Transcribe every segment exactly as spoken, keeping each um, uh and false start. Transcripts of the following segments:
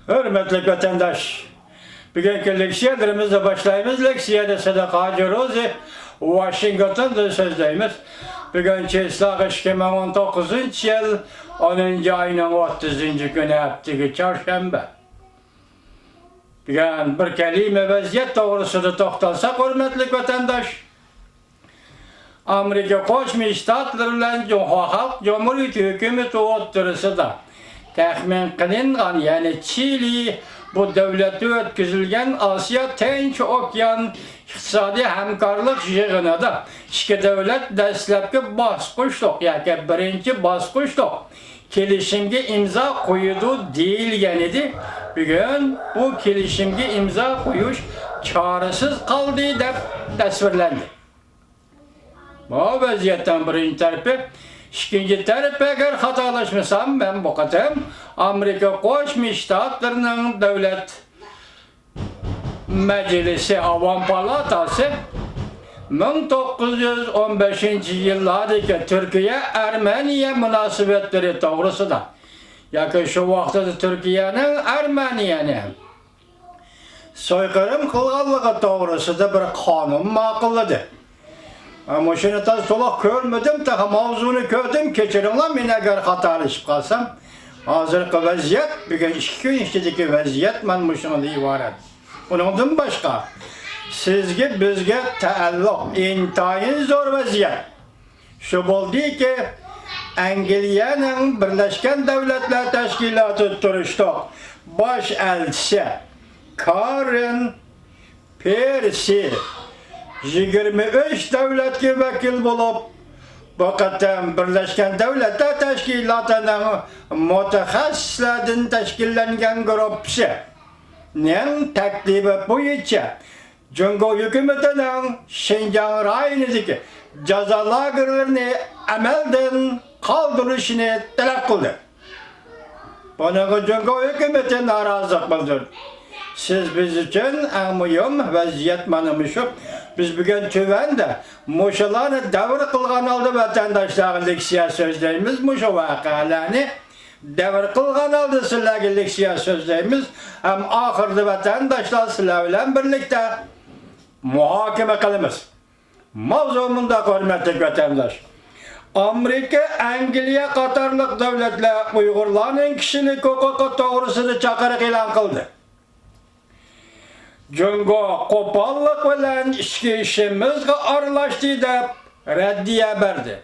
ھۆرمەتلىك ۋەتەنداش، بۈگۈنكى لېكسىيەلىرىمىزنى باشلايمىز. لېكسىيەدە سادىق ھاجى روزى، ۋاشىنگتوندىن سۆزلەيمىز. بۈگۈن چىسلاغ ئىككى مىڭ ئون توققۇزىنچى يىل، ئونىنچى ئاينىڭ ئوتتۇزىنچى كۈنى، ھەپتىگە چارشەنبە. بۈگۈن بىر كەلىمە ۋەزىيەت توغرىسىدا توختالساق، ھۆرمەتلىك ۋەتەنداش، ئامېرىكا قوشما شتاتلىرى بىلەن جۇڭخۇا خەلق جۇمھۇرىيىتى ھۆكۈمىتى ئوتتۇرىسىدا تەخمىن قىلىنغان، يەنى چىلى، بۇ دۆلەتتە ئۆتكۈزۈلگەن ئاسىيا تىنچ ئوكيان ئىقتىسادىي ھەمكارلىق يىغىنىدا ئىككى دۆلەت دەسلەپكى باسقۇچلۇق ياكى بىرىنچى باسقۇچلۇق كېلىشىمگە ئىمزا قويىدۇ دېيىلگەنىدى. بۈگۈن بۇ كېلىشىمگە ئىمزا قويۇش چارىسىز قالدى دەپ تەسۋىرلەندى. بۇ ۋەزىيەتنىڭ بىرىنچى تەرىپى. ئىككىنچى تەرىپى، ئەگەر خاتالاشمىسام، مەن بۇ قېتىم ئامېرىكا قوشما شتاتلىرىنىڭ دۆلەت مەجلىسى، ئاۋام پالاتاسى مىڭ توققۇز يۈز ئون بەشىنچى يىللاردىكى تۈركىيە، ئەرمېنىيە مۇناسىۋەتلىرى توغرىسىدا ياكى شۇ ۋاقتىدا تۈركىيەنىڭ ئەرمېنىيەنى سويقىرىم قىلغانلىقى توغرىسىدا بىر قانۇن ماقۇللىدى. مۇشۇنى تازا تولۇق كۆرمىدىم، تېخى ماۋزۇنى كۆردۈم، كەچۈرۈڭلار مېنى ئەگەر خاتالىشىپ قالسام. ھازىرقى ۋەزىيەت، بۈگۈن ئىككى كۈن ئىچىدىكى ۋەزىيەت مانا مۇشۇنىڭدىن ئىبارەت. ئۇنىڭدىن باشقا، سىزگە، بىزگە تەئەللۇق ئىنتايىن زور ۋەزىيەت شۇ بولدىكى، ئەنگلىيەنىڭ بىرلەشكەن دۆلەتلەر تەشكىلاتىدا تۇرۇشلۇق باش ئەلچىسى كارېن پېرسى يىگىرمە ئۈچ دۆلەتكە ۋەكىل بولۇپ، بۇ قېتىم بىرلەشكەن دۆلەتلەر تەشكىلاتىنىڭ مۇتەخەسسىسلەردىن تەشكىللەنگەن گۇرۇپپىسىنىڭ تەكلىپى بويىچە جۇڭگو ھۆكۈمىتىنىڭ شىنجاڭ رايونىدىكى جازا لاگېرلىرىنى ئەمەلدىن قالدۇرۇشىنى تەلەپ قىلدى. بۇنىڭغا جۇڭگو ھۆكۈمىتى نارازىلىق بىلدۈردى. سىز بىز ئۈچۈن ئەڭ مۇھىم ۋەزىيەت مانا مۇشۇ. بىز بۈگۈن تۆۋەندە مۇشۇلارنى دەۋر قىلغان ھالدا ۋەتەنداشلارغا لېكسىيە سۆزلەيمىز. مۇشۇ ۋەقەلەرنى دەۋر قىلغان ھالدا سىلەرگە لېكسىيە سۆزلەيمىز ھەم ئاخىرىدا ۋەتەنداشلار سىلەر بىلەن بىرلىكتە مۇھاكىمە قىلىمىز. ماۋزۇ مۇنداق، ھۆرمەتلىك ۋەتەنداش. ئامېرىكا، ئەنگلىيە قاتارلىق دۆلەتلەر ئۇيغۇرلارنىڭ كىشىلىك ھوقۇقى توغرىسىدا چاقىرىق ئېلان قىلدى. جۇڭگو قوپاللىق بىلەن ئىچكى ئىشىمىزغا ئارىلاشتى دەپ رەددىيە بەردى.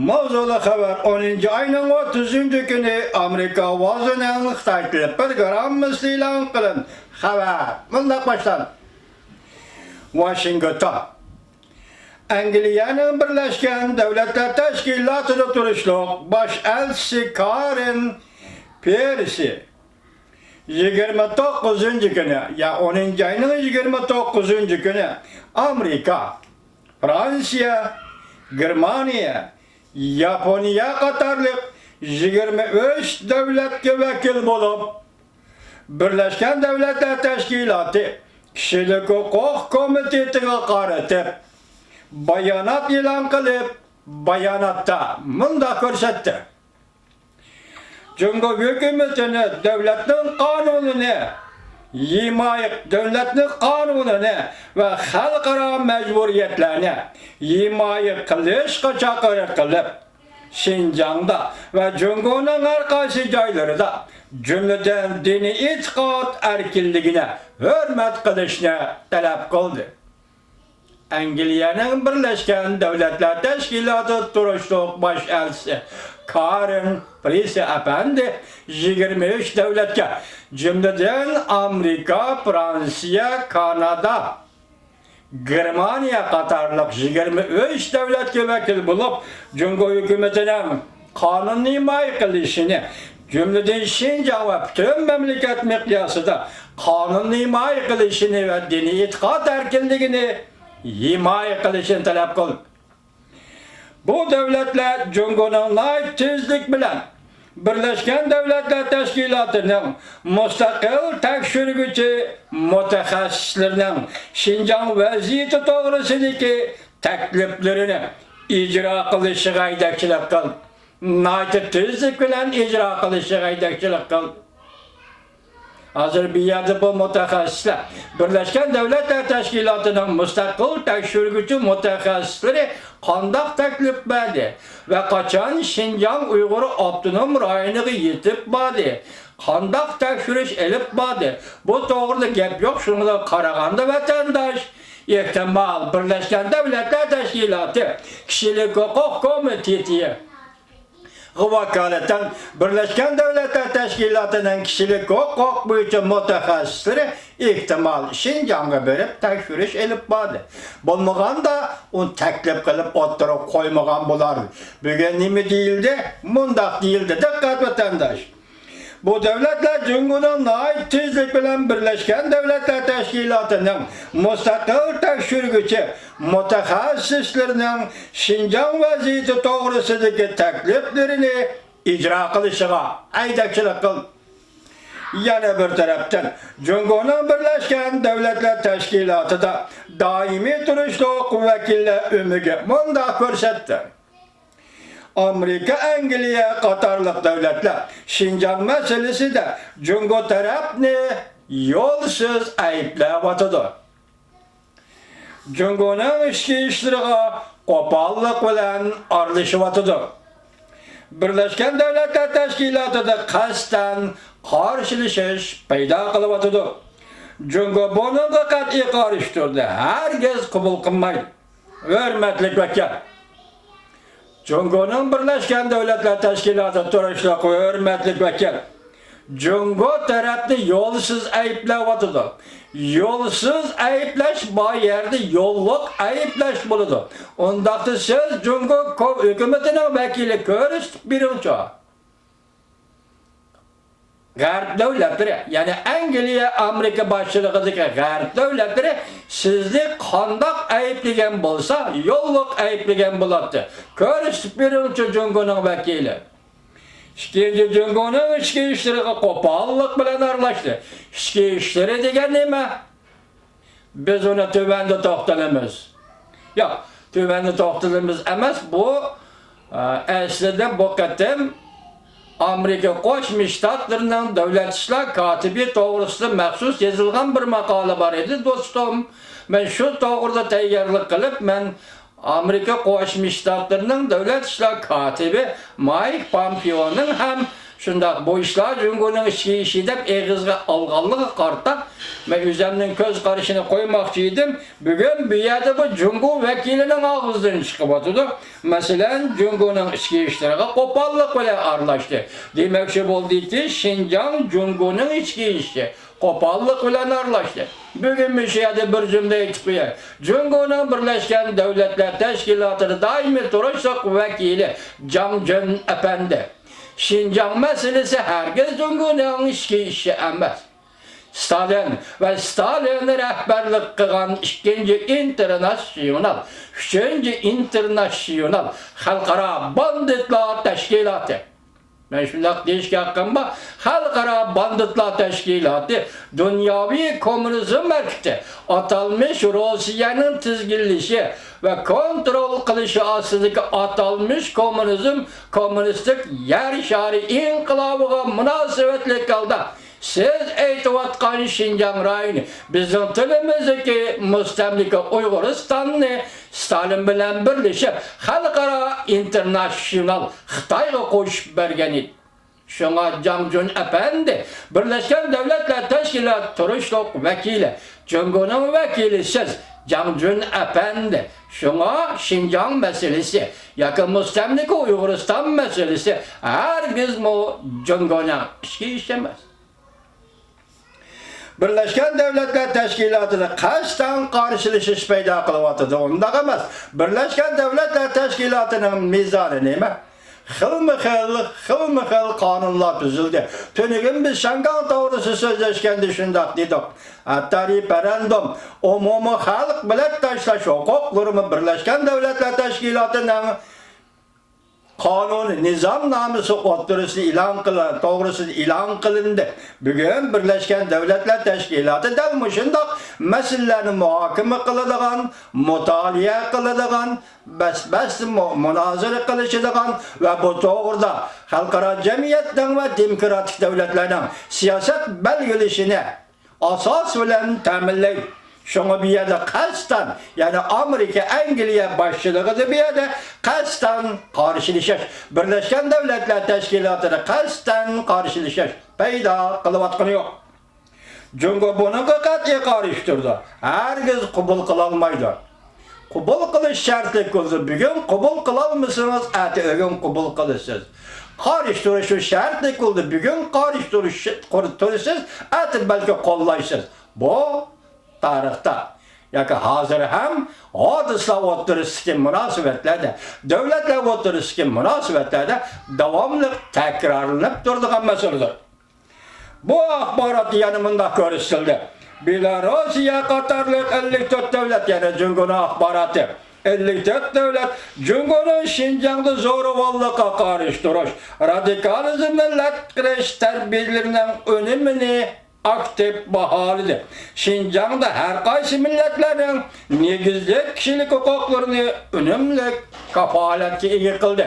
ماۋزۇلۇق خەۋەر، ئونىنچى ئاينىڭ ئوتتۇزىنچى كۈنى ئامېرىكا ئاۋازىنىڭ خىتاي تېلېگراممىسىدا ئېلان قىلىندى. خەۋەر مۇنداق باشلاندى. ۋاشىنگتون. ئەنگلىيەنىڭ بىرلەشكەن دۆلەتلەر تەشكىلاتىدا تۇرۇشلۇق باش ئەلچىسى كارېن پېرسى يىگىرمە توققۇزىنچى كۈنى، يا ئونىنچى ئاينىڭ يىگىرمە توققۇزىنچى كۈنى ئامېرىكا، فرانسىيە، گېرمانىيە، ياپونىيە قاتارلىق يىگىرمە ئۈچ دۆلەتكە ۋەكىل بولۇپ، بىرلەشكەن دۆلەتلەر تەشكىلاتى كىشىلىك ھوقۇق كومىتېتىغا قارىتىپ بايانات ئېلان قىلىپ، باياناتتا مۇنداق كۆرسەتتى: جۇڭگو ھۆكۈمىتىنى دۆلەتنىڭ قانۇنىنى ھىمايە، دۆلەتنىڭ قانۇنىنى ۋە خەلقئارا مەجبۇرىيەتلەرنى ھىمايە قىلىشقا چاقىرىق قىلىپ، شىنجاڭدا ۋە جۇڭگونىڭ ھەر قايسى جايلىرىدا، جۈملىدىن دىنىي ئېتىقاد ئەركىنلىكىنى ھۆرمەت قىلىشنى تەلەپ قىلدى. ئەنگلىيەنىڭ بىرلەشكەن دۆلەتلەر تەشكىلاتىدا تۇرۇشلۇق باش ئەلچىسى كارېن پېرسى ئەپەندى يىگىرمە ئۈچ دۆلەتكە، جۈملىدىن ئامېرىكا، فرانسىيە، كانادا، گېرمانىيە قاتارلىق يىگىرمە ئۈچ دۆلەتكە ۋەكىل بولۇپ، جۇڭگو ھۆكۈمىتىنىڭ قانۇننى ھىمايە قىلىشىنى، جۈملىدىن شىنجاڭ ۋە پۈتۈن مەملىكەت مىقياسىدا قانۇننى ھىمايە قىلىشىنى ۋە دىنىي ئېتىقاد ئەركىنلىكىنى ھىمايە قىلىشىنى تەلەپ قىلدى. بۇ دۆلەتلەر جۇڭگونىڭ ناھايىتى تېزلىك بىلەن بىرلەشكەن دۆلەتلەر تەشكىلاتىنىڭ مۇستەقىل تەكشۈرگۈچى مۇتەخەسسىسلىرىنىڭ شىنجاڭ ۋەزىيىتى توغرىسىدىكى تەكلىپلىرىنى ئىجرا قىلىشىغا يېتەكچىلىك قىلدى. ناھايىتى تېزلىك بىلەن ئىجرا قىلىشىغا يېتەكچىلىك قىلدى. ھازىر بۇ يەردە بۇ مۇتەخەسسىسلەر، بىرلەشكەن دۆلەتلەر تەشكىلاتىنىڭ مۇستەقىل تەكشۈرگۈچى مۇتەخەسسىسلىرى قانداق تەكلىپ بەردى ۋە قاچان شىنجاڭ ئۇيغۇر ئاپتونوم رايونىغا يېتىپ باردى؟ قانداق تەكشۈرۈش ئېلىپ باردى؟ بۇ توغرىدا گەپ يوق، شۇنىڭغا قارىغاندا، ۋەتەنداش، ئېھتىمال، بىرلەشكەن دۆلەتلەر تەشكىلاتى كىشىلىك ھوقۇق كومىتېتى ۋاكالىتەن بىرلەشكەن دۆلەتلەر تەشكىلاتىنىڭ كىشىلىك ھوقۇق بويىچە مۇتەخەسسىسلىرى، ئېھتىمال، شىنجاڭغا بېرىپ تەكشۈرۈش ئېلىپ باردى. بولمىغاندا، ئۇنى تەكلىپ قىلىپ ئوتتۇرىغا قويمىغان بولار. بۈگۈن نېمە دېيىلدى؟ مۇنداق دېيىلدى، دىققەت، ۋەتەنداش! بۇ دۆلەتلەر جۇڭگونىڭ ناھايىتى تېزلىك بىلەن بىرلەشكەن دۆلەتلەر تەشكىلاتىنىڭ مۇستەقىل تەكشۈرگۈچى مۇتەخەسسىسلىرىنىڭ شىنجاڭ ۋەزىيىتى توغرىسىدىكى تەكلىپلىرىنى ئىجرا قىلىشىغا ھەيدەكچىلىك قىل. يەنە بىر تەرەپتىن، جۇڭگونىڭ بىرلەشكەن دۆلەتلەر تەشكىلاتىدا دائىمىي تۇرۇشلۇق ۋەكىللەر ئۆمىكى مۇنداق كۆرسەتتى. ئامېرىكا، ئەنگلىيە قاتارلىق دۆلەتلەر شىنجاڭ مەسىلىسىدە جۇڭگو تەرەپنى يولسىز ئەيىبلەۋاتىدۇ. جۇڭگونىڭ ئىچكى ئىشلىرىغا قوپاللىق بىلەن ئارىلىشىۋاتىدۇ. بىرلەشكەن دۆلەتلەر تەشكىلاتىدا قەستەن قارشىلىشىش پەيدا قىلىۋاتىدۇ. جۇڭگو بۇنىڭغا قەتئىي قارشى تۇردى، ھەرگىز قوبۇل قىلمايدۇ. ھۆرمەتلىك ۋەكىل! جۇڭگونىڭ بىرلەشكەن دۆلەتلەر تەشكىلاتىدا تۇرۇشلۇق ھۆرمەتلىك ۋەكىل، جۇڭگو تەرەپنى يولسىز ئەيىبلەۋاتىدۇ. يولسىز ئەيىبلەش بار يەردە يوللۇق ئەيىبلەش بولىدۇ. ئۇنداقتا سىز جۇڭگو كو-، ھۆكۈمىتىنىڭ ۋەكىلى، كۆرسىتىپ بېرىڭچۇ. غەرب دۆلەتلىرى، يەنى ئەنگلىيە، ئامېرىكا باشچىلىقىدىكى غەرب دۆلەتلىرى سىزنى قانداق ئەيىبلىگەن بولسا، يوللۇق ئەيىبلىگەن بولاتتى. كۆرسىتىپ بېرىڭچۇ جۇڭگونىڭ ۋەكىلى. ئىككىنچى، جۇڭگونىڭ ئىچكى ئىشلىرىغا قوپاللىق بىلەن ئارىلاشتى. ئىچكى ئىشلىرى دېگەن نېمە؟ بىز ئۇنى تۆۋەندە توختىلىمىز. ياق، تۆۋەندە توختىلىمىز ئەمەس، بۇ، ئە، ئەسلىدە بۇ قېتىم ئامېرىكا قوشما شتاتلىرىنىڭ دۆلەت ئىشلار كاتىپى توغرىسىدا مەخسۇس يېزىلغان بىر ماقالە بار ئىدى، دوستۇم. مەن شۇ توغرىدا تەييارلىق قىلىپ، مەن ئامېرىكا قوشما شتاتلىرىنىڭ دۆلەت ئىشلار كاتىپى مايك پامپېئونىڭ ھەم شۇنداق، بۇ ئىشلار جۇڭگونىڭ ئىچكى ئىشى دەپ ئېغىزغا ئالغانلىقىغا قارىتا، مەن ئۆزۈمنىڭ كۆز قارىشىنى قويماقچى ئىدىم. بۈگۈن بۇ يەردە بۇ جۇڭگو ۋەكىلىنىڭ ئاغزىدىن چىقىۋاتىدۇ. مەسىلەن، جۇڭگونىڭ ئىچكى ئىشلىرىغا قوپاللىق بىلەن ئارىلاشتى. دېمەكچى بولدىكى، شىنجاڭ جۇڭگونىڭ ئىچكى ئىشى. قوپاللىق بىلەن ئارىلاشتى. بۈگۈن مۇشۇ يەردە بىر جۈملە ئېيتىپ قوياي. جۇڭگونىڭ بىرلەشكەن دۆلەتلەر تەشكىلاتىدا دائىمىي تۇرۇشلۇق ۋەكىلى جاڭ جۈن ئەپەندى. شىنجاڭ مەسىلىسى ھەرگىز جۇڭگونىڭ ئىچكى ئىشى ئەمەس. ستالىن ۋە ستالىن رەھبەرلىك قىلغان ئىككىنچى ئىنتېرناتسىيونال، ئۈچىنچى ئىنتېرناتسىيونال خەلقئارا باندىتلار تەشكىلاتى. مەن شۇنداق دېيىشكە ھەققىم بار، خەلقئارا باندىتلار تەشكىلاتى، دۇنياۋى كوممۇنىزم ھەرىكىتى، ئاتالمىش روسىيەنىڭ تىزگىنلىشى ۋە كونترول قىلىشى ئاستىدىكى ئاتالمىش كوممۇنىزم، كوممۇنىستىك يەر شارى ئىنقىلابىغا مۇناسىۋەتلىك ھالدا سىز ئېيتىۋاتقان شىنجاڭ رايونى بىزنىڭ تىلىمىزدىكى مۇستەملىكە ئۇيغۇرىستاننى ستالىن بىلەن بىرلىشىپ، خەلقئارا ئىنتېرناتسىيونال خىتايغا قوشۇپ بەرگەن ئىدى. شۇڭا جاڭ جۈن ئەپەندى، بىرلەشكەن دۆلەتلەر تەشكىلاتى تۇرۇشلۇق ۋەكىلى، جۇڭگونىڭ ۋەكىلى سىز، جاڭ جۈن ئەپەندى. شۇڭا شىنجاڭ مەسىلىسى ياكى مۇستەملىكە ئۇيغۇرىستان مەسىلىسى ھەرگىزمۇ جۇڭگونىڭ ئىچكى ئىشى ئەمەس. بىرلەشكەن دۆلەتلەر تەشكىلاتىدا قەستەن قارشىلىشىش پەيدا قىلىۋاتىدۇ. ئۇنداق ئەمەس. بىرلەشكەن دۆلەتلەر تەشكىلاتىنىڭ مىزانى نېمە؟ خىلمۇ خىل، خىلمۇ خىل قانۇنلار تۈزۈلدى. تۈنۈگۈن بىز شياڭگاڭ توغرىسىدا سۆزلەشكەندە شۇنداق دېدۇق. ھەتتا رېفېرېندۇم، ئومۇمىي خەلق بېلەت تاشلاش ھوقۇقلىرىمۇ بىرلەشكەن دۆلەتلەر تەشكىلاتىنىڭ قانۇنىي نىزامنامىسى ئوتتۇرىسىدا ئېلان قىل-، توغرىسىدا ئېلان قىلىندى. بۈگۈن بىرلەشكەن دۆلەتلەر تەشكىلاتى دەل مۇشۇنداق مەسىلىلەرنى مۇھاكىمە قىلىدىغان، مۇتالىئە قىلىدىغان، بەس-بەستە مۇ-، مۇنازىرە قىلىشىدىغان ۋە بۇ توغرىدا خەلقئارا جەمئىيەتنىڭ ۋە دېموكراتىك دۆلەتلەرنىڭ سىياسەت بەلگىلىشىنى ئاساس بىلەن تەمىنلەيدۇ. شۇڭا بۇ يەردە قەستەن، يەنى ئامېرىكا، ئەنگلىيە باشچىلىقىدا بۇ يەردە قەستەن قارشىلىشىش، بىرلەشكەن دۆلەتلەر تەشكىلاتىدا قەستەن قارشىلىشىش پەيدا قىلىۋاتقىنى يوق. جۇڭگو بۇنىڭغا قەتئىي قارشى تۇرىدۇ. ھەرگىز قوبۇل قىلالمايدۇ. قوبۇل قىلىش شەرتلىك بولسا، بۈگۈن قوبۇل قىلالمىسىڭىز، ئەتە ئۆگۈن قوبۇل قىلىسىز. قارشى تۇرۇش شەرتلىك بولدى، بۈگۈن قارشى تۇرۇش، تۇرىسىز، ئەتە بەلكى قوللايسىز. بۇ تارىختا ياكى ھازىر ھەم ھادىسىلەر ئوتتۇرىسىدىكى مۇناسىۋەتلەردە، دۆلەتلەر ئوتتۇرىسىدىكى مۇناسىۋەتلەردە داۋاملىق تەكرارلىنىپ تۇرىدىغان مەسىلىدۇر. بۇ ئاخباراتتا يەنە مۇنداق كۆرسىتىلدى. بېلاروسىيە قاتارلىق ئەللىك تۆت دۆلەت، يەنى جۇڭگونىڭ ئاخباراتى، ئەللىك تۆت دۆلەت جۇڭگونىڭ شىنجاڭدا زورىۋاللىققا قارشى تۇرۇش، رادىكالىزمنى رەت قىلىش تەدبىرلىرىنىڭ ئۈنۈمىنى ئاكتىپ باھالىدى. شىنجاڭدا ھەر قايسى مىللەتلەرنىڭ نېگىزلىك كىشىلىك ھوقۇقلىرىنى ئۈنۈملۈك كاپالەتكە ئىگە قىلدى،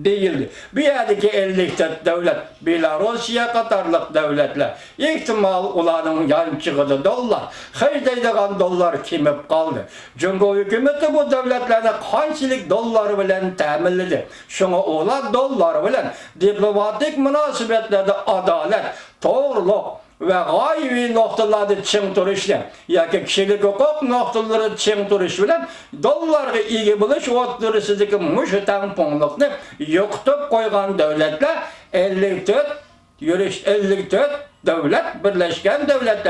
دېيىلدى. بۇ يەردىكى ئەللىك تۆت دۆلەت، بېلاروسىيە قاتارلىق دۆلەتلەر، ئېھتىمال، ئۇلارنىڭ يانچۇقىدا دوللار، خەجلەيدىغان دوللار كېمىپ قالدى. جۇڭگو ھۆكۈمىتى بۇ دۆلەتلەرنى قانچىلىك دوللار بىلەن تەمىنلىدى؟ شۇڭا ئۇلار دوللار بىلەن دىپلوماتىك مۇناسىۋەتلەردە ئادالەت، توغرىلىق ۋە غايىۋى نۇقتىلاردا چىڭ تۇرۇشنى ياكى كىشىلىك ھوقۇق نۇقتىلىرىدا چىڭ تۇرۇش بىلەن دوللارغا ئىگە بولۇش ئوتتۇرىسىدىكى مۇشۇ تەڭپۇڭلۇقنى يوقىتىپ قويغان دۆلەتلەر ئەللىك تۆت يۈرۈش، ئەللىك تۆت دۆلەت، بىرلەشكەن دۆلەتلەر.